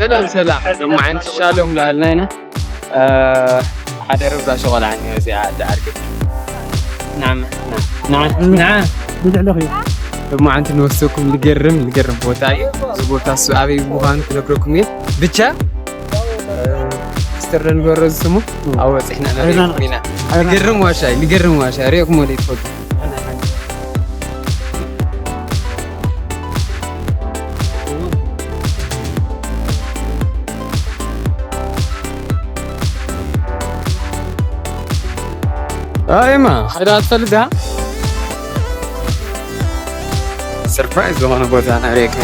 ሰላም ሰላም፣ ሎማዓንቲ ሻሎም ላልና ኢና። ሓደ ርብራሽ ቆልዓ እኒኦ እዚኣ ኣደ ዓርኪ። ናዓ ናዓ ናዓ ብድዕለኹ እዩ። ሎማዓንቲ ንወስደኩም ልገርም ልገርም ቦታ እዩ። እዚ ቦታ እሱ ኣበይ ምዃኑ ክነግረኩም እየ። ብቻ ሚስተር ደንጎሮ ዝስሙ ኣብ በፂሕና ነሪእኩም ኢና። ልገርም ዋሻ እዩ፣ ልገርም ዋሻ ሪእኩም ወደ ይትፈልጡ። ኣይማ ሓዳ ትፈልጥ ዳ ሰርፕራይዝ ዝኾነ ቦታ ናሪእካ።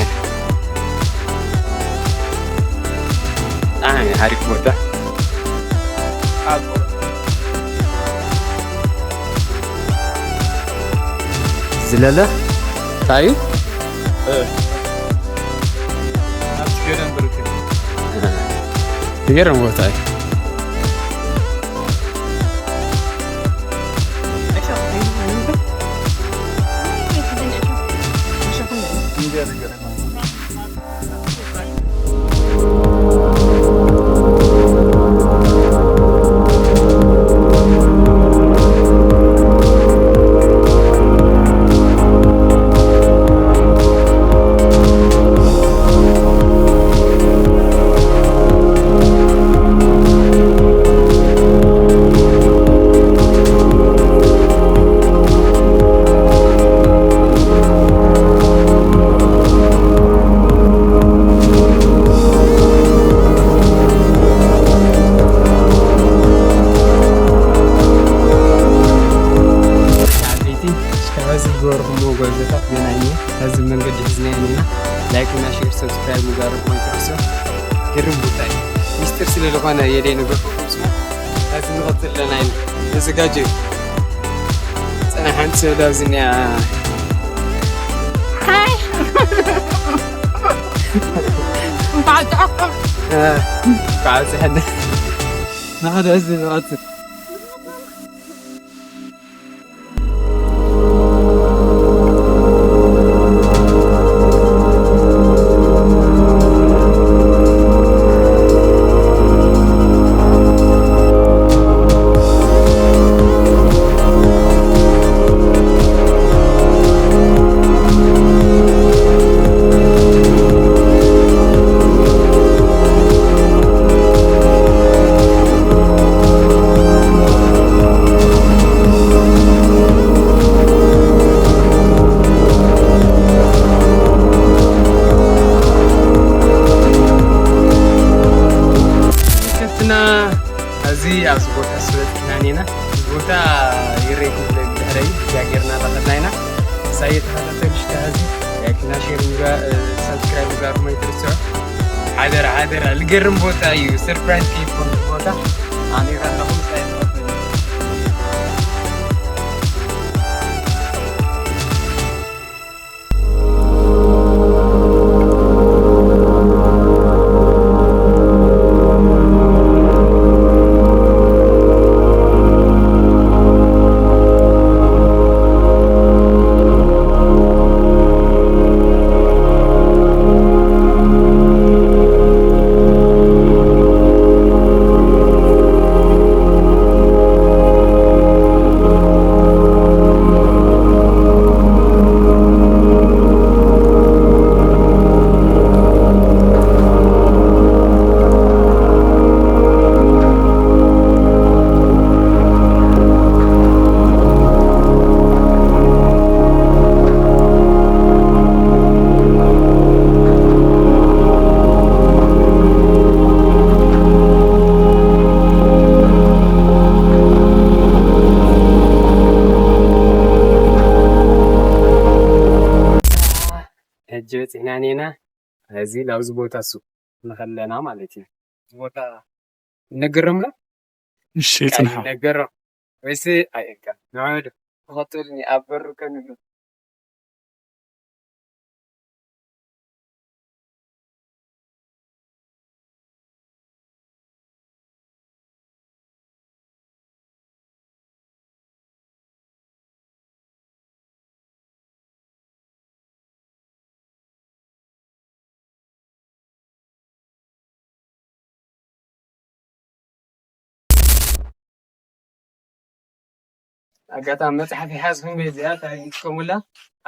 ኣይ ሓሪፍ ቦታ። ዝለለ እንታይ እዩ? ዝገርም ቦታ እዩ። ዓበይቲ፣ እስካብ ሕዚ ዝገበርኩምዎ ጎጆታት ገና እየ። ሕዚ መንገዲ ሒዝናዮ ኢና። ላይክ እና ሼር፣ ሰብስክራይብ ምግባርኩም ኣይትረስዑ። ግርም ቦታ እዩ። ሚስጥር ስለ ዝኾነ የደይ ነገርኩም ስሙ። ሕዚ ንቐጽል ኣለና ኢና። ተዘጋጀዩ። ጸና ሓንቲ ሰብ ኣብዚ እኒኣ። ሃይ። እንኳዕ ኣብፀሐኩም። እ፣ እንኳዕ ኣብፀሐና። ንኸደ ሕዚ ንቐጽል። ከብትና ኣብዚ ኣብዚ ቦታ ስበፅና ኔና። እዚ ቦታ ይረይኩም ብድሕረይ እዚኣ ጌርና ለኸድና ኢና። ሳየ ተኸታተሉ ሽታ ሕዚ ላይክና ሼር ምግባር፣ እ፣ ሳብስክራይብ ምግባርኩም ኣይትርስዑ። ሓደራ፣ ሓደራ፣ ልገርም ቦታ እዩ። ሰርፕራይዝ ከይትኮኑ ቦታ ኣነ ኣለኹ። ሳየ ተኸተሉ። ሕጂ በፂሕና ኔና። እዚ ናብዚ ቦታ እሱ ንኸለና ማለት እዩ። እዚ ቦታ ንነገሮም ዶ? እሺ፣ ቃል ጽንሖ። ንነገሮም። ወይስ ኣየካ? ንዑ ዶ? ተኸተሉኒ፣ ኣብ በሩ ከንብብ። ኣጋጣሚ መጽሓፍ ይሓዝኩም ቤት እዚኣ እንታይ ትጥቀሙላ?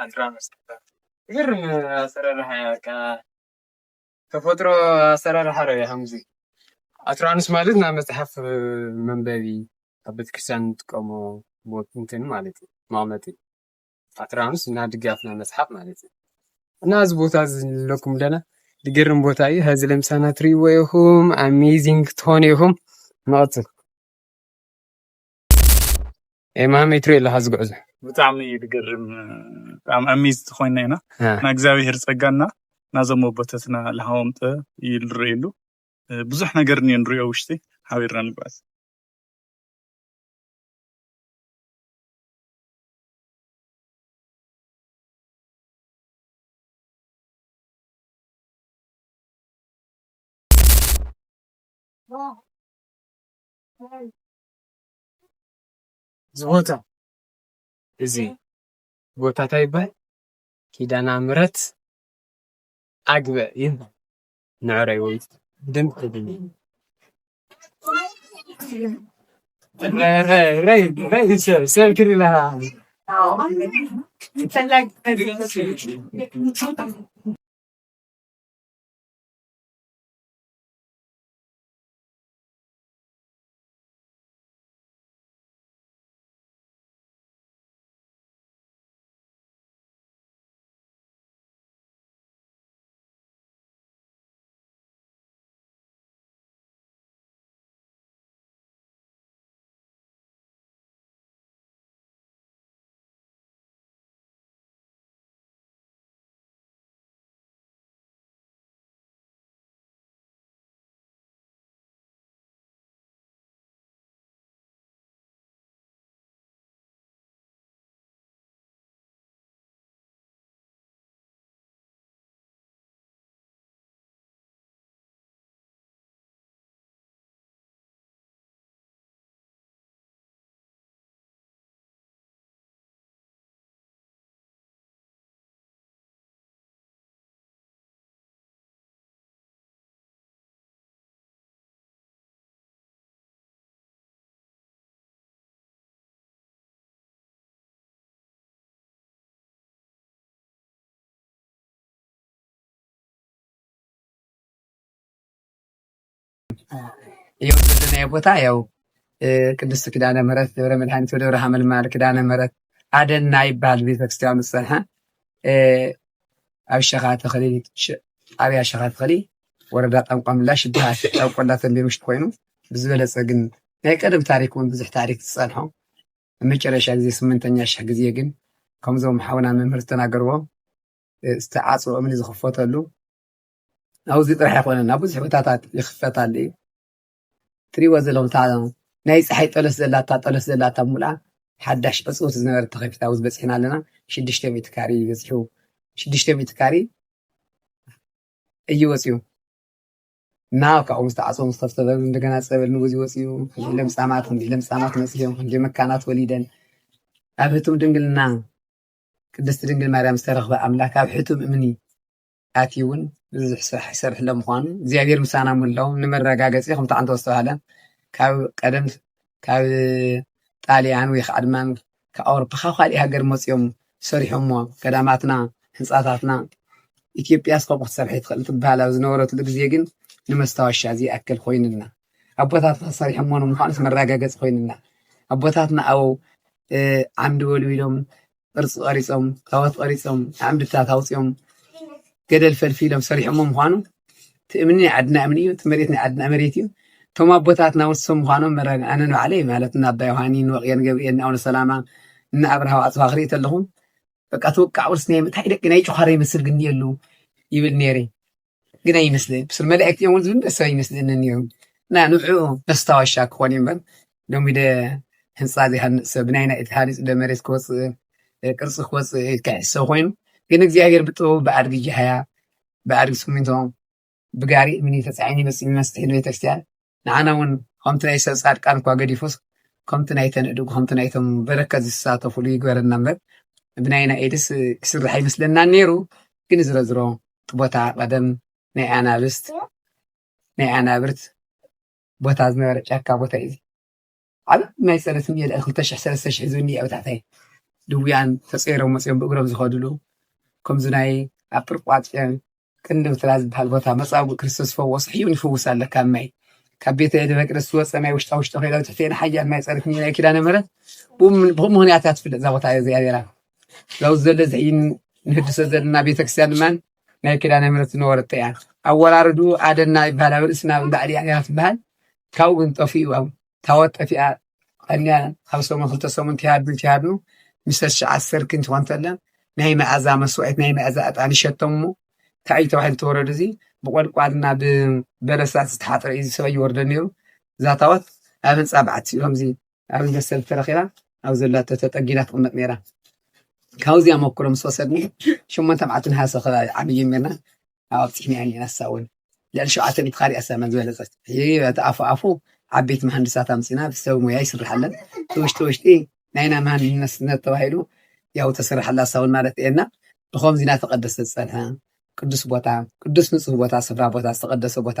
ኣትራኖስ ትበሃል። ትገርም ኣሰራርሓ እያ፣ በቃ ተፈጥሮ ኣሰራርሓ ዶ እያ ከምዚ። ኣትራኖስ ማለት ናብ መጽሓፍ መንበቢ ኣብ ቤተክርስትያን እንጥቀሞ ቦት እንትን ማለት እዩ፣ መቐመጢ። ኣትራኖስ እና ድጋፍ ናይ መጽሓፍ ማለት እዩ። እና እዚ ቦታ እዚ ንለኩም ደና ድገርም ቦታ እዩ። ሀዚ ለምሳና ትሪእዎ ኢኹም፣ ኣሜዚንግ ትኾኑ ኢኹም። ንቐጽል። ኤማመይ ትሪኦ ኣለኻ እዚ ጉዕዞ? ብጣዕሚ እዩ ዝገርም። ብጣዕሚ ኣሜዝድ ኮይና ኢና። እ። ናይ እግዚኣብሔር ጸጋና ናዞም ኣቦታትና ለሃዎም ጥበብ እዩ ዝረኣየሉ። ብዙሕ ነገር እኒኦ ንሪኦ ውሽጢ ሓቢርና ንጓዝ። እዚ ቦታ እዚ ቦታ እንታይ ይበሃል? ኪዳነ ምሕረት ኣግበ ይበሃል። ንዕረይ ወይ ደም ክድኒ። ረይ ረይ ረይ ሰብ ሰብ ክሪላ። ይኸው ዘለናዮ ቦታ ያው፣ እ፣ ቅድስት ኪዳነ ምሕረት ደብረ መድኃኒት ወደብረ ሓመልማል ኪዳነ ምሕረት ኣደና ይበሃል ቤተክርስትያኑ ዝጸንሐ። እ፣ ኣብ ሸኻ ተኽሊ፣ ሽ-፣ ጣብያ ሸኻ ተኽሊ ወረዳ ቋንቋ ምላሽ ይበሃል። ኣብ ቆላ ተምቤን ውሽጢ ኮይኑ ብዝበለጸ ግን ናይ ቀደም ታሪክ እውን ብዙሕ ታሪክ ዝጸንሖ። ኣብ መጨረሻ ግዜ ስምንተኛ ሽሕ ግዜ ግን ከምዞም ሓውና መምህር ዝተናገርዎ፣ እ፣ ዝተዓጽወ እምኒ ዝኽፈተሉ ኣብዚ ጥራሕ ኣይኮነን፣ ኣብ ብዙሕ ቦታታት ይኽፈት ኣሎ እዩ። ትሪእዎ ዘለኹም እታ ናይ ፀሓይ ጠለስ ዘላታ፣ ጠለስ ዘላታ ሙሉኣ ሓዳሽ ዕፅውቲ ዝነበረት ተኸፊታ ኣብዚ በፂሕና ኣለና። ሽዱሽተ ሚእቲ ካሬ እዩ በፂሑ። ሽዱሽተ ሚእቲ ካሬ እዩ ወፂኡ። እና ካብኡ ምስ ተዓፅወ ምስ ተኸፍተ እንደገና ፀበል ንጉዚ ወፂኡ። ክንደይ ለምፃማት፣ ክንደይ ለምፃማት መፅዮም፣ ክንደይ መካናት ወሊደን። ኣብ ህቱም ድንግልና ቅድስቲ ድንግል ማርያም ዝተረኽበ ኣምላክ ኣብ ሕቱም እምኒ ኣትዩ እውን ብዙሕ ስራሕ ይሰርሕ ኣሎ ምዃኑ እግዚኣብሔር ምሳና ምህላው ንመረጋገፂ ከምቲ ዓንቶ ዝተባሃለ ካብ ቀደም ካብ ጣልያን ወይ ከዓ ድማ ካብ ኣውሮፓ ካብ ካሊእ ሃገር መፂኦም ሰሪሖሞ ገዳማትና ህንፃታትና ኢትዮጵያ እስከ ክትሰርሕ ትኽእል ትበሃል ኣብ ዝነበረትሉ ግዜ ግን ንመስታወሻ ዝኣክል ኮይኑልና ኣቦታትና ሰሪሖሞ ንምዃኑስ መረጋገፂ ኮይኑልና ኣቦታትና ኣብ እ፣ ዓምዲ ወልዊሎም ቅርፂ ቀሪፆም ታወት ቀሪፆም ዓምድታት ኣውፂኦም ገደል ፈልፊሎም ሰሪሖሞ ምዃኑ እቲ እምኒ ናይ ዓድና እምኒ እዩ፣ እቲ መሬት ናይ ዓድና መሬት እዩ። እቶም ኣቦታትና እውን እሶም ምዃኖም መረ ኣነ ንባዕለይ ማለት እና ኣባ ዮሃኒ ንወቅየን ገብርኤል ንኣቡነ ሰላማ እና ኣብርሃ ኣፅዋ ክርኢ ተለኹም በቃ ትውቃዕ ውርስ ናይ ምታይ ደቂ ናይ ጭዃሮ ይመስል ግን የሉ ይብል ነይረ። ግን ኣይመስልን ብስር መላእክቲ እዮም ዝብል ሰብ ይመስልንን እዮም እና ንዑ መስታወሻ ክኾን እዩ እምበር ሎሚ ደ ህንፃ ዘይሃንፅ ሰብ ብናይና እቲ ሃኒፁ ደ መሬት ክወፅእ ቅርፂ ክወፅእ ክሕሰብ ኮይኑ ግን እግዚኣብሔር ብጥበቡ ብኣድጊ ጃህያ ብኣድጊ ስሚንቶ ብጋሪ እምኒ ተፃዒኑ ይመፅእ ይመስል ቤተክርስትያን ንዓና እውን ከምቲ ናይ ሰብ ፃድቃን እኳ ገዲፉስ ከምቲ ናይተን እድጉ ከምቲ ናይቶም በረከት ዝሳተፉሉ ይግበረና እምበር ብናይና ኤድስ ክስራሕ ይመስለና ነይሩ ግን ዝረዝሮ እቲ ቦታ ቀደም ናይ ኣናብስት ናይ ኣናብርት ቦታ ዝነበረ ጫካ ቦታ እዩ ዓብዪ ናይ ጸሎት እኒኤ፣ ልዕሊ ክልተ ሽሕ ሰለስተ ሽሕ ዝብኒ እየ ኣብ ታሕተይ። ድውያን ተጸይሮም መጺኦም ብእግሮም ዝኸዱሉ፣ ከምዚ ናይ ኣብ ቁርቋጽ ቅንድብ ትላ ዝበሃል ቦታ መጻጉዕ ክርስቶስ ፈወሱ፣ ሕዩን ይፍውስ ኣለካ ማይ። ካብ ቤተ መቅደስ ዝወጸ ማይ ውሽጣ ውሽጢ ኮይና ትሕቴና ሓያል ማይ ጸርፍ ናይ ኪዳነ ምሕረት። ብኡ ምን-፣ ብኡ ምኽንያት እያ ትፍለጥ እዛ ቦታ እዚኣ ነይራ። ዛው ዘሎ ዝሕይን ንህድሶ ዘለና ቤተክርስትያን ድማ ናይ ኪዳነ ምሕረት ዝነበረት እያ። ኣወራረዱ ኣደና ይበሃል፣ ኣብ ርእስና ላዕሊ እያ ትበሃል። ካብኡ ግን ጠፊኡ፣ ኣብ ታቦት ጠፊኣ ቀንያ ካብ ሰሙን ክልተ ሰሙን ትሃድኑ ትሃድኑ፣ ምስ ተሽዓ ዓሰርክን ትኾን ተለ ናይ መኣዛ መስዋዕት፣ ናይ መኣዛ ዕጣን ይሸቶም እሞ፣ እንታይ እዩ ተባሂሉ ተወረዱ? እዚ ብቆልቋልና ብበለሳት ዝተሓጥረ እዩ፣ እዚ ሰብ ይወርደ ነይሩ። እዛ ታቦት ኣብ ህንፃ በዓቲ ከምዚ ኣብ መሰል ተረኺባ፣ ኣብ ዘላቶ ተጠጊና ትቕመጥ ነይራ። ካብዚኣ መኩሮ ምስ ወሰድኒ፣ ሸሞንተ መዓልቲ ነሃሰ ከባቢ ዓሚ ጀሚርና፣ ኣብ ኣብፂሕና እኒአና። እሳ እውን ልዕሊ ሸውዓተ ሚእቲ ካሬ እያ እሳ መን ዝበለፀት። ሕጂ እቲ ኣፉ ኣፉ ዓበይቲ መሃንድሳት ኣምፂና፣ ብሰብ ሞያ ይስርሓለን። እቲ ውሽጢ ውሽጢ ናይና መሃንድስነት ተባሂሉ ያው ተስርሓላ እሳ እውን ማለት እየና። ብኸምዚ እናተቐደሰ ዝፀንሐ ቅዱስ ቦታ፣ ቅዱስ ንፁህ ቦታ፣ ስፍራ ቦታ፣ ዝተቐደሰ ቦታ፣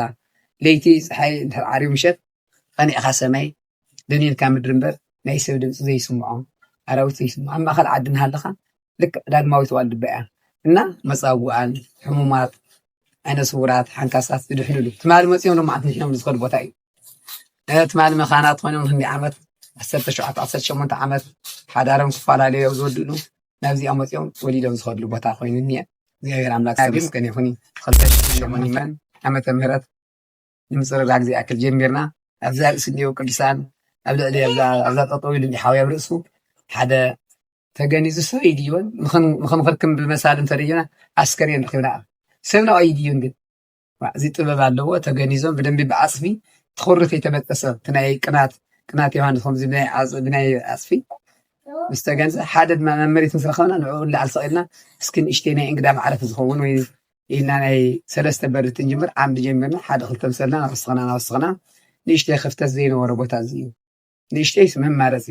ለይቲ ፀሓይ እንድሕር ዓርዩ ምሸት ቀኒዕኻ ሰማይ፣ ደኒንካ ምድሪ እምበር ናይ ሰብ ድምፂ ዘይስምዖ፣ ኣራዊት ዘይስምዖ፣ ኣብ ማእኸል ዓዲ እናሃለኻ ልክዕ ዳግማዊት ዋልድባ እያ። እና መፃጉዓን፣ ሕሙማት፣ ዓይነ ስውራት፣ ሓንካሳት ዝድሕንሉ፣ ትማሊ መፂኦም ሎማዓንቲ ድሒኖም ዝኸዱ ቦታ እዩ። እ፣ ትማሊ መኻናት ኮይኖም ክንዲ ዓመት፣ ዓሰርተ ሸውዓተ ዓሰርተ ሸሞንተ ዓመት ሓዳሮም ክፈላለዩ ኣብ ዝወድእሉ፣ ናብዚኣ መፂኦም ወሊዶም ዝኸድሉ ቦታ ኮይኑ እኒአ። እግዚኣብሔር ኣምላክ ግን ዝተመስገነ ይኹን። ክልተ ሽሕን ሸሞንተን ዓመተ ምህረት ንምፅርራግ ዝኣክል ጀሚርና። ኣብዛ ርእሲ እኒአው ቅዱሳን፣ ኣብ ልዕሊ ኣብዛ፣ ኣብዛ ጠጠው ኢሉ እኒአ ሓውያ ኣብ ርእሱ ሓደ ተገኒዙ ሰብ እዩ ድዮን ንኽን-፣ ንኽንኽርክም ብመሳል እንተደዮና ኣስከሬን ረኺብና። ሰብ ናብኣ እዩ ድዮን ግን? ዋ፣ እዚ ጥበብ ኣለዎ። ተገኒዞም ብደንቢ ብዓፅፊ ትኹርት የተበጠሰ፣ እቲ ናይ ቅናት፣ ቅናት ዮሃንስ ከምዚ ብናይ ዓፅ-፣ ብናይ ዓፅፊ ምስ ተገንዘ፣ ሓደ ድማ መመሪት ምስ ረኸብና ንዕኡ ንላዕሊ ሰቒልና፣ እስኪ ንእሽተይ ናይ እንግዳ መዕረፊ ዝኸውን ወይ ኢልና ናይ ሰለስተ በሪ ትንጅምር ዓምዲ ጀሚርና፣ ሓደ ክልተ ምሰልና ናወስኽና፣ ናወስኽና፣ ንእሽተይ ክፍተት ዘይነበሮ ቦታ እዚ እዩ። ንእሽተይ መማረፂ።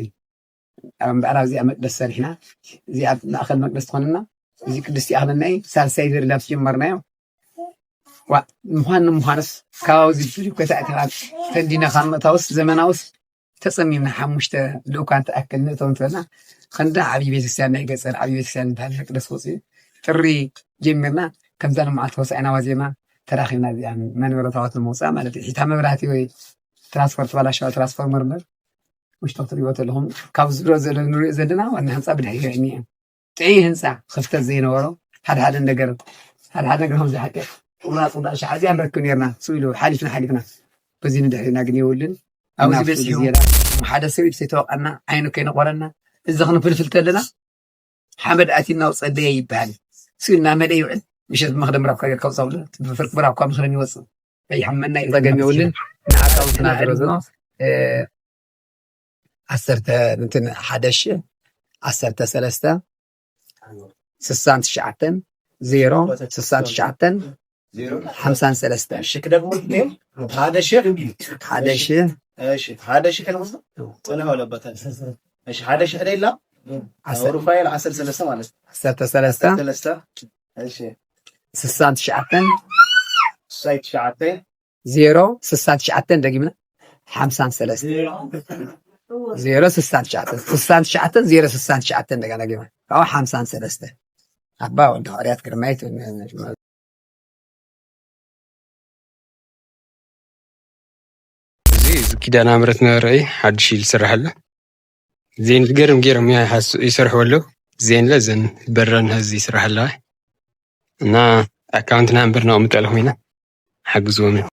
ኣብ እምበኣር ኣብዚኣ መቅደስ ሰሪሕና፣ እዚኣ ማእኸል መቅደስ ትኾንና፣ እዚ ቅድስቲ ኣኽለና እዩ። ሳልሳይ ደረጃ ምስ ጀመርናዮ፣ ዋ፣ ምዃን ንምዃንስ፣ ካብ ኣብዚ ብሪኮታ እቲ ተንዲና ካብ ምእታውስ፣ ዘመናውስ፣ ተጸሚምና ሓሙሽተ ልኡካን ትኣክል ንእተው እንተበልና፣ ክንዲ ዓብዪ ቤተክርስትያን ናይ ገጸር ዓብዪ ቤተክርስትያን ዝበሃል መቅደስ ወፂኡ፣ ጥሪ ጀሚርና፣ ከምዛ ንመዓልቲ ሆሳዕና ዋዜማ ተራኺብና፣ እዚኣ መንበረ ታቦት ንምውፃእ ማለት እዩ። ሒታ መብራህቲ ወይ ትራንስፖርት ባላሸዋ ትራንስፎርመር እምበር፣ ውሽጢ ክትሪእዎ ተለኹም፣ ካብ ዝሮ ዘሎ ንሪኦ ዘለና ዋና ህንፃ ብድሕሪኡ እኒአ። ጥዑይ ህንፃ፣ ክፍተት ዘይነበሮ፣ ሓደ ሓደ ነገር፣ ሓደ ሓደ ነገር ከም ዝሓቀ፣ ቁራፅ እንዳ ሻዕ እዚኣ ንረክብ ነርና፣ ስኡ ኢሉ ሓሊፍና፣ ሓሊፍና። በዚ ንድሕሪና ግን የብሉን። ኣብዚ እናፍሱ በፂሑ ግዜና ሓደ ሰብ ኢድ ዘይተወቀና፣ ዓይኑ ከይነቆረና፣ እዚ ክንፍልፍል ተለና፣ ሓመድ ኣቲና ውፀደየ ይበሃል። ስኡ እናመደ ይውዕል። ምሸት መኽደም ራብካ ጌርካ ውፃ ብሎ፣ ብፍርቂ ብራብካ ምኽርን ይወፅእ። ከይሓመና እዩ። ፀገም የብሉን። ንኣካውንትና ንሕረዞ። እ፣ ዓሰርተ፣ እንትን፣ ሓደ ሺ፣ ዓሰርተ ሰለስተ፣ ስሳን ትሽዓተን፣ ዜሮ፣ ስሳን ትሽዓተን፣ ሓምሳን ሰለስተ። እሺ፣ ክደግሞ። ሓደ ሺ። ሓደ ሺ። እሺ፣ ሓደ ሺ ከለምስ ጽንሕ ወለበት። እሺ፣ ሓደ ሺ ከደይላ። ዓሰርተ። ሩፋኤል ዓሰርተ ሰለስተ ማለት ነው። ዓሰርተ ሰለስተ። ሰለስተ። እሺ። ስሳን ትሽዓተን። ስሳይ ትሽዓተ። ዜሮ ስሳን ትሽዓተን፣ ደጊምና ሓምሳን ሰለስተ። ዜሮ ስሳን ትሽዓተን፣ ስሳን ትሽዓተን፣ ዜሮ ስሳን ትሽዓተን፣ እንደገና ደጊምና። ካብኡ ሓምሳን ሰለስተ። ኣባ ወልደ ሃዋርያት ግርማይ። እዚ፣ እዚ ኪዳነ ምሕረት መርዕይ ሓድሽ ኢሉ ዝስራሕ ኣሎ። ዜን ገርም ገርም እያ ሓስ-፣ ይሰርሕዎ ኣለዉ። ዜን ለ ዘን በረን ሀዚ ይስራሕ ኣለዋ። እና ኣካውንት ናምበር ነቕምጥ ኣለኹ ኢና። ሓግዝዎም ኢኹም።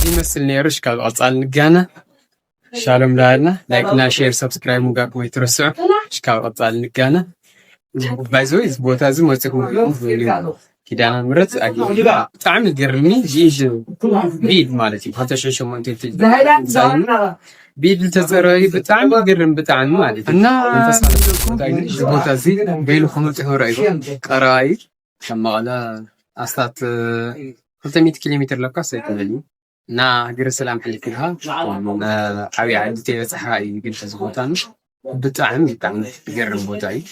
ይመስል ነይሩ። እሺ፣ ካብ ቀጻሊ ንጋነ። ሻሎም ላልና ላይክ እና ሼር ሰብስክራይብ ምግባርኩም ኣይትረስዑ። እሺ፣ ካብ ቀጻሊ ንጋነ። ባይዘወይ እዚ ቦታ እዚ መፅኹም ኪዳነ ምሕረት ኣግኝ ብጣዕሚ ገርሚ ብኢድ ማለት እዩ። ክልተ ሽሕን ሸሞንተን ብኢድ ዝተፀረዩ ብጣዕሚ ገርም ብጣዕሚ ማለት እዩ። እና መንፈስ ማለት እዩ። እዚ ቦታ እዚ በይኑ ክመፅሑ ረእዩ ቀረባ እዩ። ካብ መቐለ ኣስታት ክልተ ሚእቲ ኪሎ ሜትር ለካ ሰይትበል እዩ። እና ሃገረ ሰላም ሕልፍ ኢልካ ዓብዪ ዓዲ ተይበፅሕካ እዩ። ግን እዚ ቦታ ብጣዕሚ ብጣዕሚ ዝገርም ቦታ እዩ።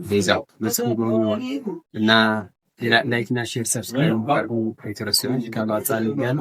ቤዛው መፅኹም ጎብንዎ። እና ላይክ እና ሼር ሰብስክራይብ ምግባርኩም ኣይትረስዑ። ካብ ኣጻሊ ገና